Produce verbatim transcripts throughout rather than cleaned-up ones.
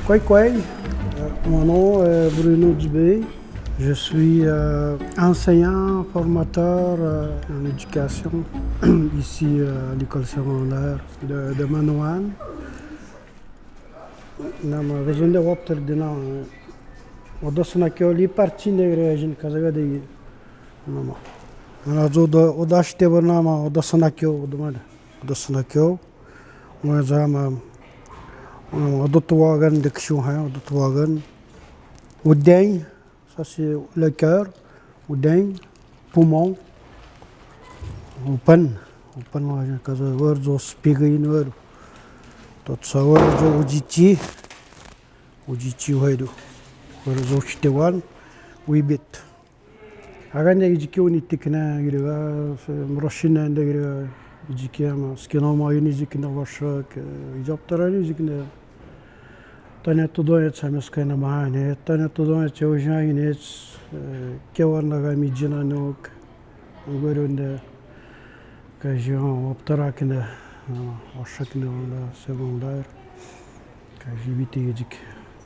Kouaï, kouaï. Euh, mon nom est Bruno Dubé. Je suis, euh, enseignant, formateur, euh, en éducation ici, euh, à l'école secondaire de, de Manouane. Nama, raison de wapter de na, euh, oda sana keo li parti ne reagin kazaga de. Nama. Mana zo oda, oda shite ba nama, oda sana keo, oda mana. Oda sana keo. Mwa zama, mwa oda tuwagan de kishu ha, oda tuwagan. Oden, ça c'est le cœur. Oden, poumon. Opan, opan wa kaza wor zo spiga in wor. Tot sa wor zo ojiti. Ojiti waidu. Wor zo shitewan. Wibit. Agane ijiki uni tikna giriga, se mroshina nda giriga, ijiki ama, skino ma uni ijikna washak, eh, ijaptara uni ijikna. Tane todo e tsa meskana mahane, tane todo e tsa ojan ine, eh, kewan laga mijina nok. Agora nda, kaji waptara kna, ah, washak nda, nda, segundar. Kaji biti ijik.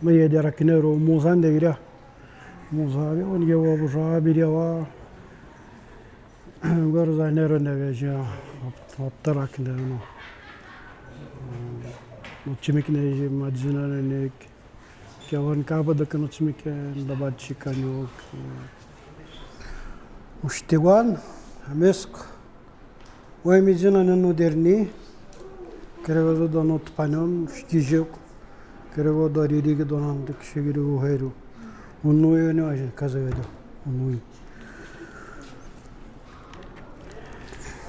Ma ye dera kna ro mozan nda giriga. Muzabi, wan ge wa buzabi dia wa. Agora za nero ne veja. Waptara kna no. No timi kna ji majina ne nek. Kewan kaba da kna timi kna da ba chika nyok. Ushtiwan, amesk. Wai mijina nenu derni, kerego zo dono tpanon, shkijok, kerego do riri ke donan de kishigiri uheru. Unui ne wajen kaza vedo, unui.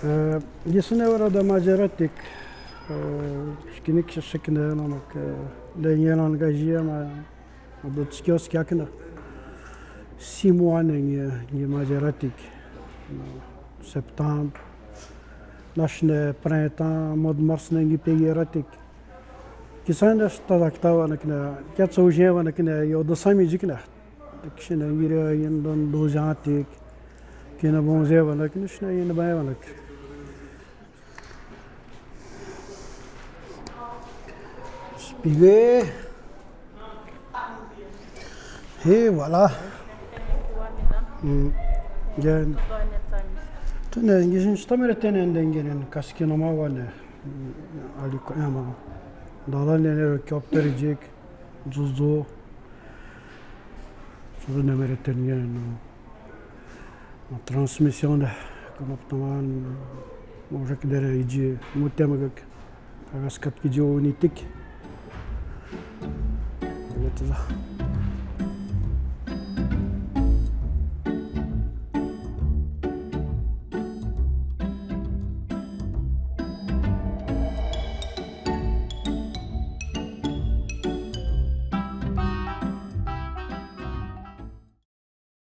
Eh, gisine wara da majeratik, eh, shkinik shashakine namak, eh, de ngenan gajia ma Oda tsikio skiakna. Six mois ne ngi, ngi majeratik. Septembre. Nashne printemps, mois de mars ne ngi pegeratik. Kisan da sta da ktawa nakna, kia tsa ujeva nakna, yo da sami jikna. Kishne ngi re yin don dozatik. Kina bon zeva nakna, shne yin ba eva nakna. Spiga. Et voilà. Mm. Ngen. Tene, ngi sin stamere tene nde ngen kaskino ma wane. Mm, aliko, ema. Dala nene ro kyopter jik. Zuzu. Zuzu nemere tene ngen. Transmission da, kama ptaman, mo jak dere iji, mo tema gak, agas kat ki jo nitik. Betul lah.